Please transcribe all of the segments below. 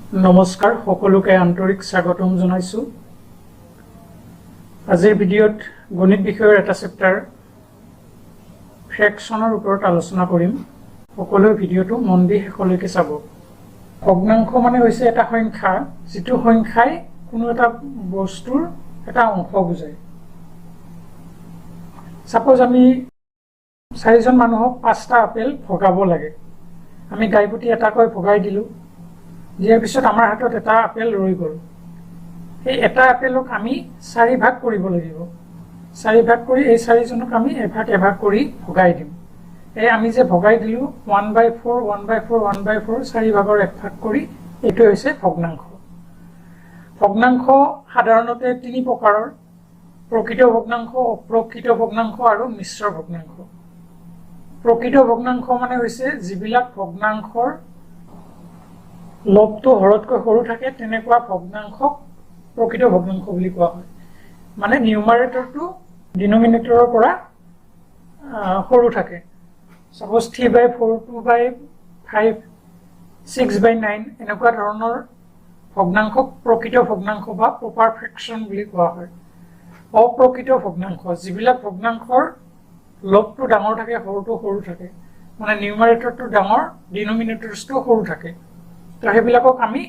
নমস্কাৰ, সকলোকে আন্তৰিক স্বাগতম জনাইছোঁ। আজিৰ ভিডিঅ'ত গণিত বিষয়ৰ এটা চেপ্টাৰ ফ্ৰেকশ্যনৰ ওপৰত আলোচনা কৰিম। সকলোৱে ভিডিঅ'টো মন দি শেষলৈকে চাব। ভগ্নাংশ মানে হৈছে এটা সংখ্যা, যিটো সংখ্যাই কোনো এটা বস্তুৰ এটা অংশ বুজায়। ছাপ'জ আমি চাৰিজন মানুহক পাঁচটা আপেল ভগাব লাগে। আমি গাইপতি এটাকৈ ভগাই দিলোঁ। দিয়াৰ পিছত আমাৰ হাতত এটা আপেল ৰৈ গ'ল। সেই এটা আপেলক আমি চাৰি ভাগ কৰিব লাগিব। চাৰি ভাগ কৰি এই চাৰিজনক আমি এভাগ এভাগ কৰি ভগাই দিম। এই আমি যে ভগাই দিলোঁ, 1 by 4, 1 by 4, 1 by 4, চাৰি ভাগৰ এক ভাগ কৰি, এইটো হৈছে ভগ্নাংশ। ভগ্নাংশ সাধাৰণতে তিনি প্ৰকাৰৰ: প্ৰকৃত ভগ্নাংশ, অপ্ৰকৃত ভগ্নাংশ আৰু মিশ্ৰ ভগ্নাংশ। প্ৰকৃত ভগ্নাংশ মানে হৈছে যিবিলাক ভগ্নাংশৰ লবটো হৰতকৈ সৰু থাকে, তেনেকুৱা ভগ্নাংশক প্ৰকৃত ভগ্নাংশ বুলি কোৱা হয়। মানে নিউমাৰেটৰটো ডিনমিনেটৰৰ পৰা সৰু থাকে। Suppose 3 by 4, 2 by 5, 6 by 9, এনেকুৱা ধৰণৰ ভগ্নাংশক প্ৰকৃত ভগ্নাংশ বা প্ৰপাৰ ফ্ৰেকশ্যন বুলি কোৱা হয়। অপ্ৰকৃত ভগ্নাংশ: যিবিলাক ভগ্নাংশৰ লবটো ডাঙৰ থাকে, হৰটো সৰু থাকে, মানে নিউমাৰেটৰটো ডাঙৰ, ডিনমিনেটৰ্ছটো সৰু থাকে, তো সেইবিলাকক আমি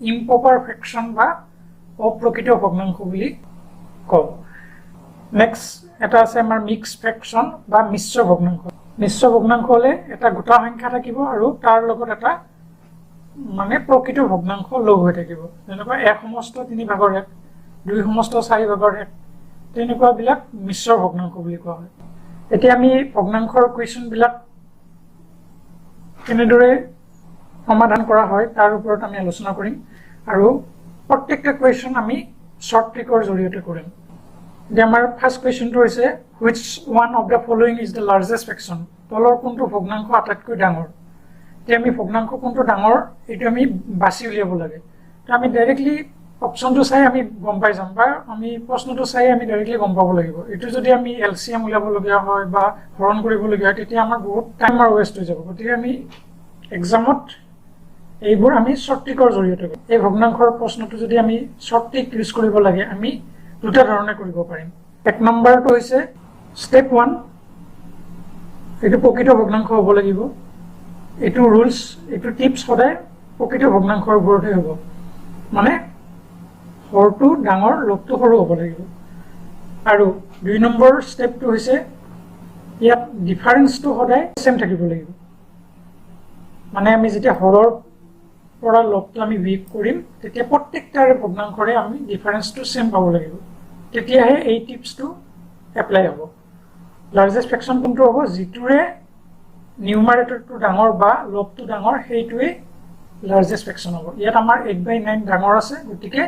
ইমপ্ৰপাৰ ফ্ৰেকশ্যন বা অপ্ৰকৃত ভগ্নাংশ বুলি কওঁ। নেক্সট এটা আছে আমাৰ মিক্স ফ্ৰেকশ্যন বা মিশ্ৰ ভগ্নাংশ। মিশ্ৰ ভগ্নাংশ হ'লে এটা গোটা সংখ্যা থাকিব আৰু তাৰ লগত এটা মানে প্ৰকৃত ভগ্নাংশ লগ হৈ থাকিব। যেনেকুৱা এক সমস্ত তিনি ভাগৰ এক, দুই সমস্ত চাৰি ভাগৰ এক, তেনেকুৱাবিলাক মিশ্ৰ ভগ্নাংশ বুলি কোৱা হয়। এতিয়া আমি ভগ্নাংশৰ কুৱেশ্যনবিলাক কেনেদৰে সমাধান কৰা হয়, তাৰ ওপৰত আমি আলোচনা কৰিম আৰু প্ৰত্যেকটা কুৱেশ্যন আমি শ্বৰ্ট ট্ৰিকৰ জৰিয়তে কৰিম। এতিয়া আমাৰ ফাৰ্ষ্ট কুৱেশ্যনটো হৈছে, "Which one of the following is the largest fraction?" তলৰ কোনটো ভগ্নাংশ আটাইতকৈ ডাঙৰ? এতিয়া আমি ভগ্নাংশ কোনটো ডাঙৰ, এইটো আমি বাছি উলিয়াব লাগে। তো আমি ডাইৰেক্টলি অপশ্যনটো চাই আমি গম পাই যাম বা আমি প্ৰশ্নটো চাই আমি ডাইৰেক্টলি গম পাব লাগিব। এইটো যদি আমি এলচিএম উলিয়াবলগীয়া হয় বা হৰণ কৰিবলগীয়া হয়, তেতিয়া আমাৰ বহুত টাইমৰ ৱেষ্ট হৈ যাব। গতিকে আমি এক্সামত এইবোৰ আমি শ্বৰ্ট ট্ৰিকৰ জৰিয়তে কৰিম। এই ভগ্নাংশৰ প্ৰশ্নটো যদি আমি শ্বৰ্ট ট্ৰিক ইউজ কৰিব লাগে, আমি দুটা ধৰণে কৰিব পাৰিম। এক নম্বৰটো হৈছে ষ্টেপ ওৱান, এইটো প্ৰকৃত ভগ্নাংশ হ'ব লাগিব। এইটো ৰুলছ, এইটো টিপছ সদায় প্ৰকৃত ভগ্নাংশৰ ওপৰতহে হ'ব, মানে হৰটো ডাঙৰ, লবটো সৰু হ'ব লাগিব। আৰু দুই নম্বৰ ষ্টেপটো হৈছে ইয়াত ডিফাৰেঞ্চটো সদায় ছেম থাকিব লাগিব। মানে আমি যেতিয়া হৰৰ পৰা লবটো আমি বিয়োগ কৰিম, তেতিয়া প্ৰত্যেকটাৰে ভগ্নাংশৰে আমি ডিফাৰেঞ্চটো ছেম পাব লাগিব। তেতিয়াহে এই টিপছটো এপ্লাই হ'ব। লাৰ্জেষ্ট ফ্ৰেকশ্যন কোনটো হ'ব? যিটোৰে নিউমাৰেটৰটো ডাঙৰ বা লবটো ডাঙৰ, সেইটোৱেই লাৰ্জেষ্ট ফ্ৰেকশ্যন হ'ব। ইয়াত আমাৰ 8 বাই 9 ডাঙৰ আছে। গতিকে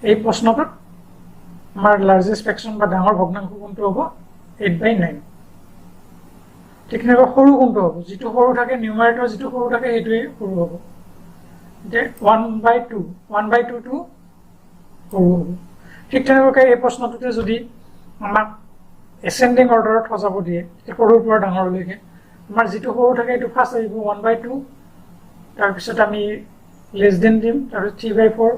এই প্ৰশ্নটোত আমাৰ লাৰ্জেষ্ট ফ্ৰেকশ্যন বা ডাঙৰ ভগ্নাংশ কোনটো হ'ব? 8 বাই 9। ঠিক তেনেকুৱা সৰু কোনটো হ'ব? যিটো সৰু থাকে, নিউমাৰেটৰ যিটো সৰু থাকে, সেইটোৱেই সৰু হ'ব। এতিয়া 1 বাই 2, 1 বাই 2টো সৰু হ'ব। ঠিক তেনেকুৱাকৈ এই প্ৰশ্নটোতে যদি আমাক এচেণ্ডিং অৰ্ডাৰত সজাব দিয়ে, তেতিয়া সৰুৰ পৰা ডাঙৰলৈকে আমাৰ যিটো সৰু থাকে, এইটো ফাৰ্ষ্ট আহিব, 1 বাই 2। তাৰপিছত আমি লেছ দেন দিম, তাৰপিছত 3 বাই 4,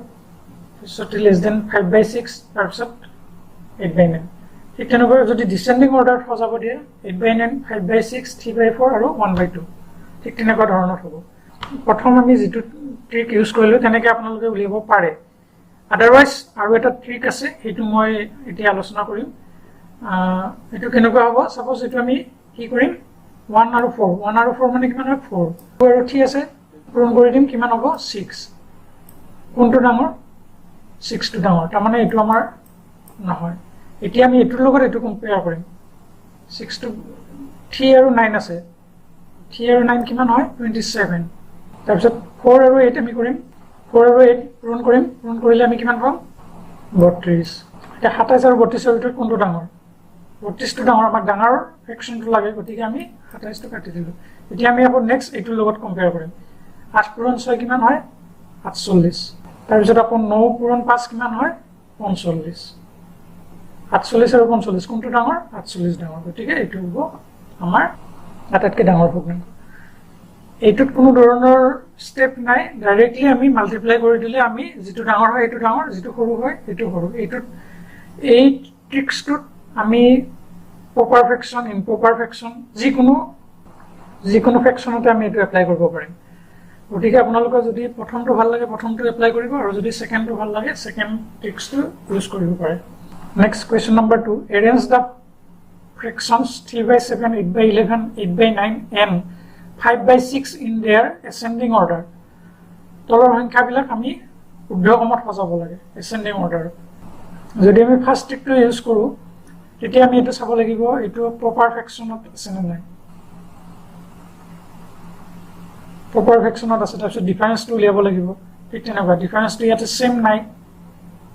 তাৰপিছত লেছ দেন 5 বাই 6, তাৰপিছত 8 বাই 9। ঠিক তেনেকৈ যদি ডিচেণ্ডিং অৰ্ডাৰত সজাব দিয়ে, 8 by 9, 5 by 6, 3 by 4 আৰু 1 বাই 2, ঠিক তেনেকুৱা ধৰণত হ'ব। প্ৰথম আমি যিটো ট্ৰিক ইউজ কৰিলোঁ, তেনেকৈ আপোনালোকে উলিয়াব পাৰে। আদাৰৱাইজ আৰু এটা ট্ৰিক আছে, সেইটো মই এতিয়া আলোচনা কৰিম। এইটো কেনেকুৱা হ'ব? ছাপ'জ এইটো আমি কি কৰিম? ওৱান আৰু ফ'ৰ, ওৱান আৰু ফ'ৰ মানে কিমান হয়? ফ'ৰ। টু আৰু থ্ৰী আছে, পূৰণ কৰি দিম, কিমান হ'ব? ছিক্স। কোনটো ডাঙৰ? ছিক্সটো ডাঙৰ। তাৰমানে এইটো আমাৰ নহয়। এতিয়া আমি এইটোৰ লগত এইটো কম্পেয়াৰ কৰিম। ছিক্সটো, থ্ৰী আৰু নাইন আছে। থ্ৰী আৰু নাইন কিমান হয়? 27। তাৰপিছত ফ'ৰ আৰু এইট আমি কৰিম। ফ'ৰ আৰু এইট পূৰণ কৰিম। পূৰণ কৰিলে আমি কিমান পাম? 32। এতিয়া 27 আৰু 32ৰ ভিতৰত কোনটো ডাঙৰ? 32টো ডাঙৰ। আমাক ডাঙৰ ফ্ৰেকশ্যনটো লাগে, গতিকে আমি 27টো কাটি দিলোঁ। এতিয়া আমি আকৌ নেক্সট এইটোৰ লগত কম্পেয়াৰ কৰিম। 8 পূৰণ 6 কিমান হয়? 48। তাৰপিছত আকৌ 9 পূৰণ 5 কিমান হয়? 45। 48 আৰু 45, কোনটো ডাঙৰ? 48 ডাঙৰ। গতিকে এইটো হ'ব আমাৰ আটাইতকৈ ডাঙৰ ভগ্নাংশ। এইটোত কোনো ধৰণৰ ষ্টেপ নাই, ডাইৰেক্টলি আমি মাল্টিপ্লাই কৰি দিলে আমি যিটো ডাঙৰ হয় সেইটো ডাঙৰ, যিটো সৰু হয় সেইটো সৰু। এইটোত এই ট্ৰিক্সটোত আমি প্ৰপাৰ ফ্ৰেকশ্যন, ইমপ্ৰপাৰ ফ্ৰেকশ্যন, যিকোনো যিকোনো ফ্ৰেকশ্যনতে আমি এইটো এপ্লাই কৰিব পাৰিম। গতিকে আপোনালোকৰ যদি প্ৰথমটো ভাল লাগে প্ৰথমটো এপ্লাই কৰিব, আৰু যদি ছেকেণ্ডটো ভাল লাগে ছেকেণ্ড ট্ৰিক্সটো ইউজ কৰিব পাৰে। Next question number 2, arrange the fractions 3/7, 8/11, 8/9 and 5/6 in their ascending order. তলৰ সংখ্যাবিলাক আমি ঊৰ্ধ্বক্ৰমত সজাব লাগে এচেণ্ডিং অৰ্ডাৰত। যদি আমি ফাৰ্ষ্ট ট্ৰিকটো ইউজ কৰোঁ তেতিয়া আমি এইটো চাব লাগিব এইটো প্ৰপাৰ ফ্ৰেকশ্যনত আছে নে নাই। প্ৰপাৰ ফ্ৰেকশ্যনত আছে, তাৰপিছত ডিফাৰেঞ্চটো উলিয়াব লাগিব। ঠিক তেনেকুৱা ডিফাৰেঞ্চটো ইয়াতে ছেম নাই,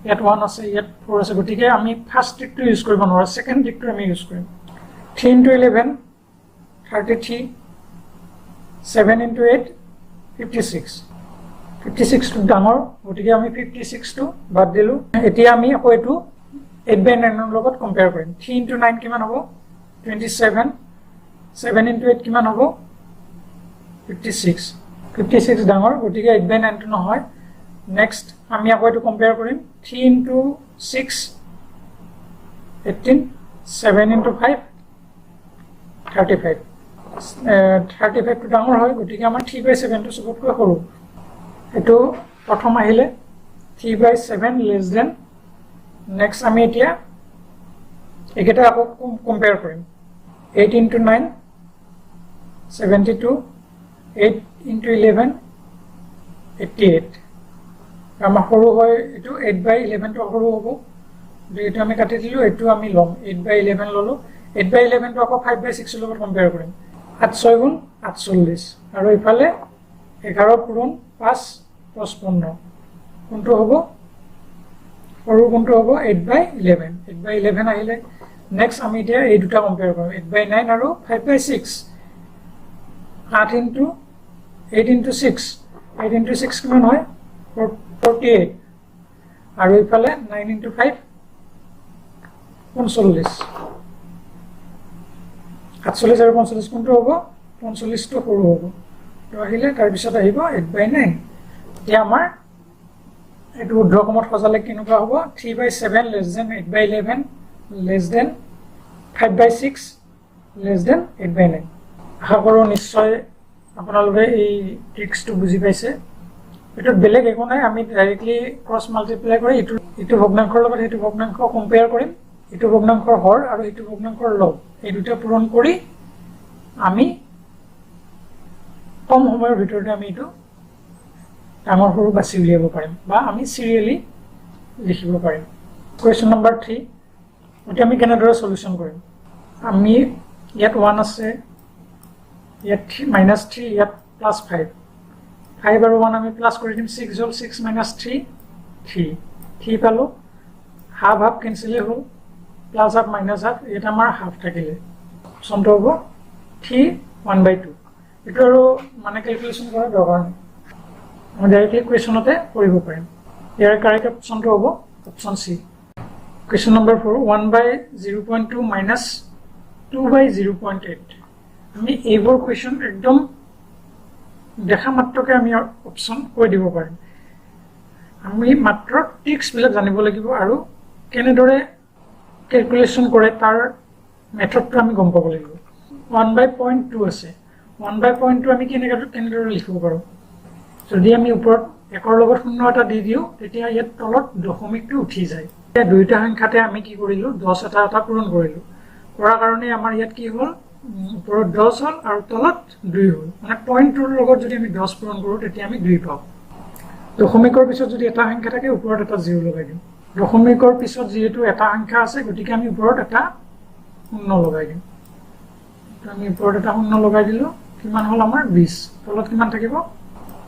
ইয়াত 1 আছে, ইয়াত 4 আছে, গতিকে আমি ফাৰ্ষ্ট ট্ৰিকটো ইউজ কৰিব নোৱাৰোঁ, ছেকেণ্ড ট্ৰিকটো আমি ইউজ কৰিম। 3 × 11 33, 7 × 8 56। 56টো ডাঙৰ, গতিকে আমি 56টো বাদ দিলোঁ। এতিয়া আমি আকৌ এইটো 8/9 লগত কম্পেয়াৰ কৰিম। 3 × 9 কিমান হ'ব? 27। 7 × 8 কিমান হ'ব? 56। 56 ডাঙৰ, গতিকে 8/9টো নহয়। নেক্সট আমি আকৌ এইটো কম্পেয়াৰ কৰিম। 3 × 6 18, 7 × 5 35। 35টো ডাঙৰ হয়, গতিকে আমাৰ 3/7টো চবতকৈ সৰু। এইটো প্ৰথম আহিলে 3/7 লেছ দেন। নেক্সট আমি এতিয়া এইকেইটা আকৌ কম্পেয়াৰ কৰিম। 8 × 9 72, 8 × 11 88। আমাৰ সৰু হয় এইটো, 8/11টো সৰু হ'ব, গতিকে এইটো আমি কাটি দিলোঁ, এইটো আমি ল'ম 8/11 ল'লোঁ। 8/11টো আকৌ 5/6ৰ লগত কম্পেয়াৰ কৰিম। 8 6 গুণ 48, আৰু ইফালে 11 পূৰণ 5 55। কোনটো হ'ব সৰু? কোনটো হ'ব? 8/11। 8/11 আহিলে। নেক্সট আমি এতিয়া এই দুটা কম্পেয়াৰ কৰিম, 8/9 আৰু 5/6। 8 × 8 × 6, 8 × 6 কিমান হয়? 48, আৰু ইফালে 9 × 5 45। 48 আৰু 45 কোনটো হ'ব? 45টো সৰু হ'ব। তো আহিলে, তাৰপিছত আহিব 8/9। এতিয়া আমাৰ এইটো ঊৰ্ধ্বক্ৰমত সজালে কেনেকুৱা হ'ব? 3/7 less than 8/11 less than 5/6 less than 8/9। আশা কৰোঁ নিশ্চয় আপোনালোকে এই ট্ৰিক্সটো বুজি পাইছে। এইটোত বেলেগ একো নাই, আমি ডাইৰেক্টলি ক্ৰছ মাল্টিপ্লাই কৰি ইটো ভগ্নাংশৰ লগত সেইটো ভগ্নাংশ কম্পেয়াৰ কৰিম, ইটো ভগ্নাংশৰ হৰ আৰু ইটো ভগ্নাংশৰ লব, এই দুটা পূৰণ কৰি আমি কম সময়ৰ ভিতৰতে আমি এইটো ডাঙৰ সৰু বাছি উলিয়াব পাৰিম বা আমি চিৰিয়েলি লিখিব পাৰিম। কুৱেশ্যন নম্বৰ 3, এতিয়া আমি কেনেদৰে চলিউশ্যন কৰিম? আমি ইয়াত 1 আছে, ইয়াত -3, ইয়াত +5। 5 আৰু 1 আমি প্লাছ কৰি দিম, 6 হ'ল, 6 - 3 3, 3 পালোঁ। হাফ হাফ কেঞ্চেলেই হ'ল, প্লাছ হাফ মাইনাছ হাফ, ইয়াত আমাৰ হাফ থাকিলে। অপশ্যনটো হ'ব 3 1/2। এইটো আৰু মানে কেলকুলেশ্যন কৰাৰ দৰকাৰ নাই, আমি ডাইৰেক্টলি কুৱেশ্যনতে কৰিব পাৰিম। ইয়াৰ কাৰেক্ট অপশ্যনটো হ'ব option C. Question number 4, 1/0.2 minus 2/0.8। আমি এইবোৰ কুৱেশ্যন একদম দেখা মাত্ৰকে আমি অপশ্যন কৈ দিব পাৰিম। আমি মাত্ৰ ট্ৰিক্সবিলাক জানিব লাগিব আৰু কেনেদৰে কেলকুলেশ্যন কৰে তাৰ মেথডটো আমি গম পাব লাগিব। 1/0.2 আছে, 1/0.2 আমি কেনেদৰে লিখিব পাৰোঁ? যদি আমি ওপৰত একৰ লগত শূন্য এটা দি দিওঁ তেতিয়া ইয়াত তলত দশমিকটো উঠি যায়। এতিয়া দুয়োটা সংখ্যাতে আমি কি কৰিলোঁ, 10 এটা এটা পূৰণ কৰিলোঁ। কৰাৰ কাৰণে আমাৰ ইয়াত কি হ'ল, ওপৰত 10 হ'ল আৰু তলত 2 হ'ল। মানে 0.2ৰ লগত যদি আমি 10 পূৰণ কৰোঁ তেতিয়া আমি 2 পাওঁ। দশমিকৰ পিছত যদি এটা সংখ্যা থাকে ওপৰত এটা 0 লগাই দিওঁ। দশমিকৰ পিছত যিহেতু এটা সংখ্যা আছে গতিকে আমি ওপৰত এটা শূন্য লগাই দিওঁ। আমি ওপৰত এটা শূন্য লগাই দিলোঁ, কিমান হ'ল আমাৰ 20। তলত কিমান থাকিব?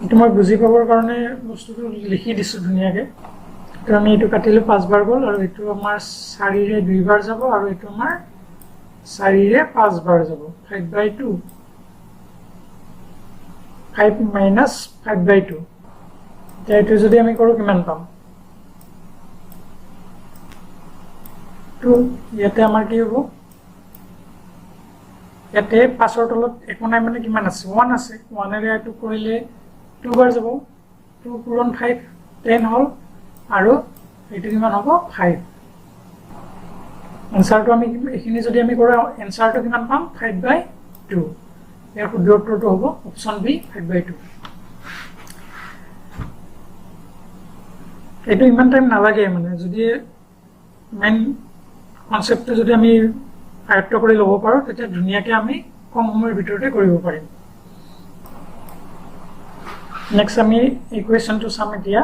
এইটো মই বুজি পাবৰ কাৰণে বস্তুটো লিখি দিছোঁ ধুনীয়াকৈ। তো আমি এইটো কাটিলোঁ, 5 বাৰ গ'ল, আৰু এইটো আমাৰ 4ৰে 2 বাৰ যাব, আৰু এইটো আমাৰ 4ৰে 5 বাৰ যাব। 5/2, 5 minus 5/2। এতিয়া এইটো যদি আমি কৰোঁ কিমান পাম? 2। ইয়াতে আমাৰ কি হ'ব? ইয়াতে 5ৰ তলত একো নাই মানে কিমান আছে, 1 আছে। 1-এৰে এইটো কৰিলে 2 বাৰ যাব, 2 পূৰণ 5 10 হ'ল, আৰু এইটো কিমান হ'ব 5। এনচাৰটো আমি এইখিনি যদি আমি কৰোঁ, এনচাৰটো কিমান পাম, 5/2। ইয়াৰ শুদ্ধ উত্তৰটো হ'ব অপশ্যন বি 5/2। এইটো ইমান টাইম নালাগে, মানে যদি মেইন কনচেপ্টটো যদি আমি আয়ত্ব কৰি ল'ব পাৰোঁ তেতিয়া ধুনীয়াকৈ আমি কম সময়ৰ ভিতৰতে কৰিব পাৰিম। নেক্সট আমি এই কুৱেশ্যনটো চাম। এতিয়া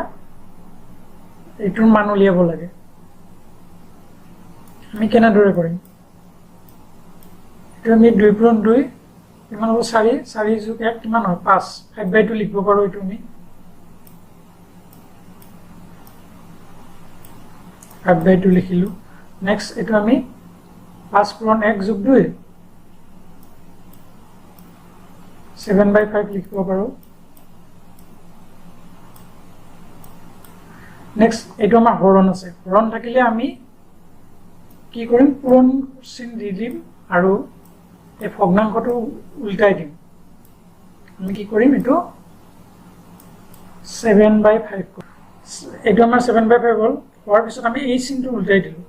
এইটোৰ মান উলিয়াব লাগে, আমি কেনেদৰে কৰিম? এইটো আমি 2 পূৰণ 2 কিমান হ'ব, 4, 4 যোগ 1 কিমান হয়, 5, 5/2 লিখিব পাৰোঁ। এইটো আমি 5/2 লিখিলোঁ। নেক্সট এইটো আমি 5 পূৰণ 1 যোগ 2 7/5 লিখিব পাৰোঁ। নেক্সট এইটো আমাৰ হৰণ আছে, হৰণ থাকিলে আমি কি কৰিম, পূৰণ চিন দি দিম আৰু এই ভগ্নাংশটো উল্টাই দিম। আমি কি কৰিম, এইটো 7/5, এইটো আমাৰ 7/5 হ'ল। হোৱাৰ পিছত আমি এই চিনটো উল্টাই দিলোঁ,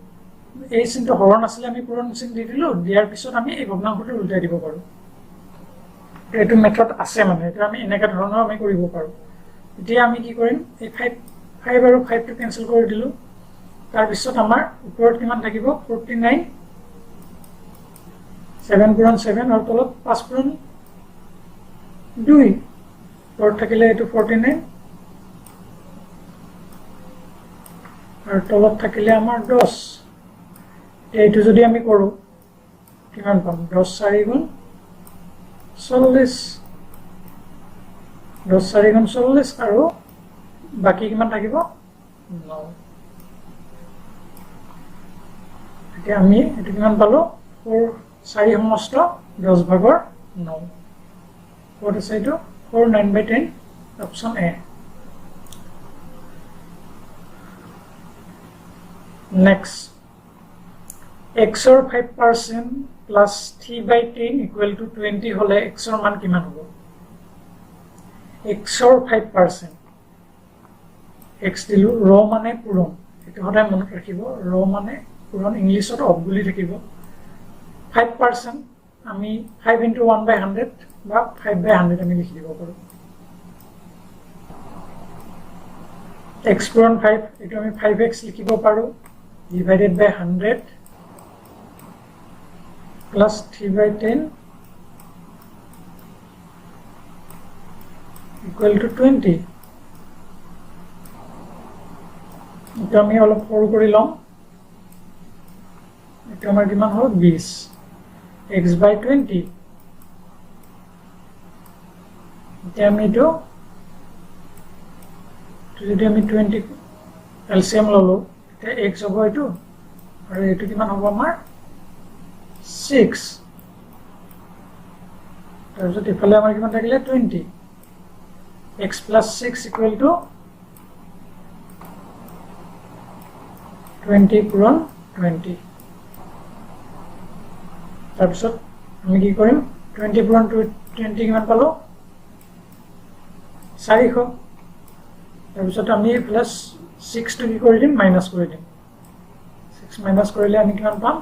এই চিনটো হৰণ আছিলে আমি পূৰণ চিন দি দিলোঁ, দিয়াৰ পিছত আমি এই ভগ্নাংশটো উল্টাই দিব পাৰোঁ। এইটো মেথড আছে, মানে এইটো আমি এনেকুৱা ধৰণৰ আমি কৰিব পাৰোঁ। এতিয়া আমি কি কৰিম, এই 5 আৰু 5টো কেঞ্চেল কৰি দিলোঁ। তাৰপিছত আমাৰ ওপৰত কিমান থাকিব, 49, 7 পূৰণ 7 আৰু তলত 5 পূৰণ 2, ওপৰত থাকিলে এইটো 49 আৰু তলত থাকিলে আমাৰ 10। এইটো যদি আমি কৰোঁ কিমান পাম, 10 4 গুণ 40, 10 4 গুণ 40 আৰু বাকী কিমান থাকিব, 9। এতিয়া আমি এইটো কিমান পালোঁ, 4 4 সমস্ত 10 ভাগৰ 9। ক'ত আছে এইটো, 4 9/10, অপশ্যন এ। নেক্সট এক্সৰ 5% প্লাছ 3/10 ইকুৱেল টু 20 হ'লে এক্সৰ মান কিমান হ'ব? এক্সৰ 5%, এক্স দিলোঁ, ৰ মানে পূৰণ, এইটো সদায় মনত ৰাখিব, ৰ মানে পূৰণ, ইংলিছত অফ বুলি থাকিব। 5% আমি 5 ইণ্টু 1/100 বা 5/100 আমি লিখি দিব পাৰোঁ। এক্স পূৰণ 5, এইটো আমি 5x লিখিব পাৰোঁ, divided by 100 plus 3/10 equal to 20। এইটো আমি অলপ সৰু কৰি ল'ম। এইটো আমাৰ কিমান হ'ল, 20, x/20। এতিয়া আমি এইটো যদি আমি 20 এলচিএম ল'লোঁ, তেতিয়া x হ'ব এইটো আৰু এইটো কিমান হ'ব আমাৰ 6। তাৰপিছত ইফালে আমাৰ কিমান থাকিলে, 20, x plus 6 equal to 20 পূৰণ 20। তাৰপিছত আমি কি কৰিম, 20 পূৰণ 20 কিমান পালোঁ, 400। তাৰপিছত আমি প্লাছ 6টো কি কৰি দিম, মাইনাছ কৰি দিম। 6 মাইনাছ কৰিলে আমি কিমান পাম,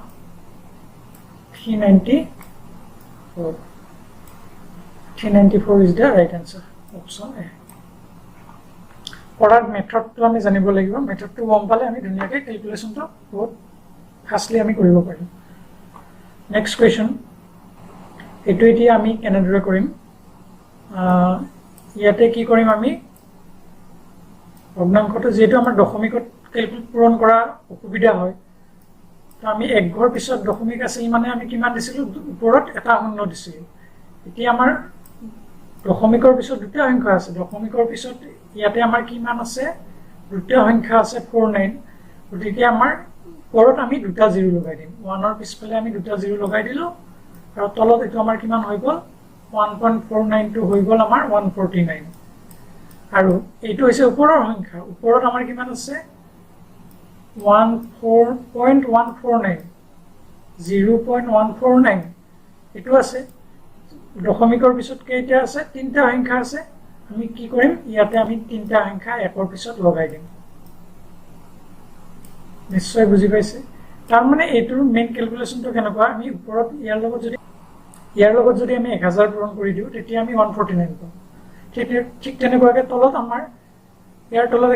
394। 394 is the right answer, option A. কৰাৰ মেথডটো আমি জানিব লাগিব, মেথডটো গম পালে আমি ধুনীয়াকৈ কেলকুলেশ্যনটো বহুত ফাষ্টলি আমি কৰিব পাৰিম। নেক্সট কুৱেশ্যন, এইটো এতিয়া আমি কেনেদৰে কৰিম, ইয়াতে কি কৰিম আমি, ভগ্নাংশটো যিহেতু আমাৰ দশমিকত কেলকুলেট পূৰণ কৰা অসুবিধা হয়, তো আমি এক ঘৰ পিছত দশমিক আছিল মানে আমি কিমান দিছিলোঁ, ওপৰত এটা শূন্য দিছিলোঁ। এতিয়া আমাৰ দশমিকৰ পিছত দুটা সংখ্যা আছে, দশমিকৰ পিছত ইয়াতে আমাৰ কিমান আছে, দুটা সংখ্যা আছে 49, গতিকে আমাৰ ওপৰত আমি দুটা জিৰ' লগাই দিম। 1ৰ পিছফালে আমি দুটা জিৰ' লগাই দিলোঁ আৰু তলত এইটো আমাৰ কিমান হৈ গ'ল, 1.492 হৈ গ'ল আমাৰ 149। আৰু এইটো হৈছে ওপৰৰ সংখ্যা, ওপৰত আমাৰ কিমান আছে, 14.149, 0.149। এইটো আছে, দশমিকৰ পিছত কেইটা আছে? তিনিটা সংখ্যা আছে। আমি কি কৰিম? ইয়াতে আমি তিনিটা সংখ্যা একৰ পিছত লগাই দিম। নিশ্চয় বুজি পাইছে। তাৰমানে এইটোৰ মেইন কেলকুলেশ্যনটো কেনেকুৱা, আমি ওপৰত ইয়াৰ লগত যদি আমি 1000 পূৰণ কৰি দিওঁ তেতিয়া আমি 149 পাম। ঠিক তেনেকুৱাকৈ তলত আমাৰ ইয়াৰ তলত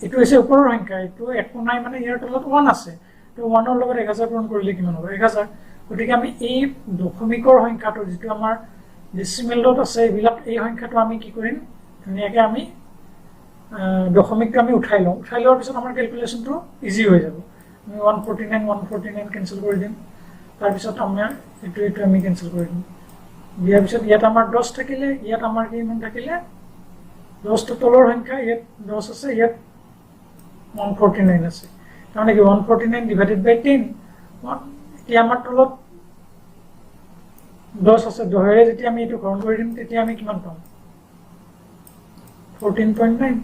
এইটো হৈছে ওপৰৰ সংখ্যা, এইটো একো নাই, মানে ইয়াৰ তলত 1 আছে, তো 1ৰ লগত 1000 পূৰণ কৰিলে কিমান হ'ব? 1000। গতিকে আমি এই দশমিকৰ সংখ্যাটো যিটো আমাৰ ডেচিমেলত আছে এইবিলাক, এই সংখ্যাটো আমি কি কৰিম, ধুনীয়াকৈ আমি দশমিকটো আমি উঠাই লওঁ। উঠাই লোৱাৰ পিছত আমাৰ কেলকুলেশ্যনটো ইজি হৈ যাব। আমি 149 149 কেঞ্চেল কৰি দিম, তাৰপিছত আমাৰ এইটো আমি কেঞ্চেল কৰি দিম। দিয়াৰ পিছত ইয়াত আমাৰ 10 থাকিলে, ইয়াত আমাৰ কিমান থাকিলে? 10টো তলৰ সংখ্যা, ইয়াত 10 আছে, ইয়াত 149 আছে। তাৰমানে কি 149 ডিভাইডেড বাই 10। এতিয়া আমাৰ তলত 10 আছে, 10ৰে যেতিয়া আমি এইটো হৰণ কৰি দিম তেতিয়া আমি কিমান পাম? 14.9।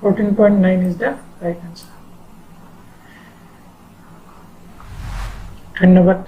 14.9 is the right answer. ধন্যবাদ।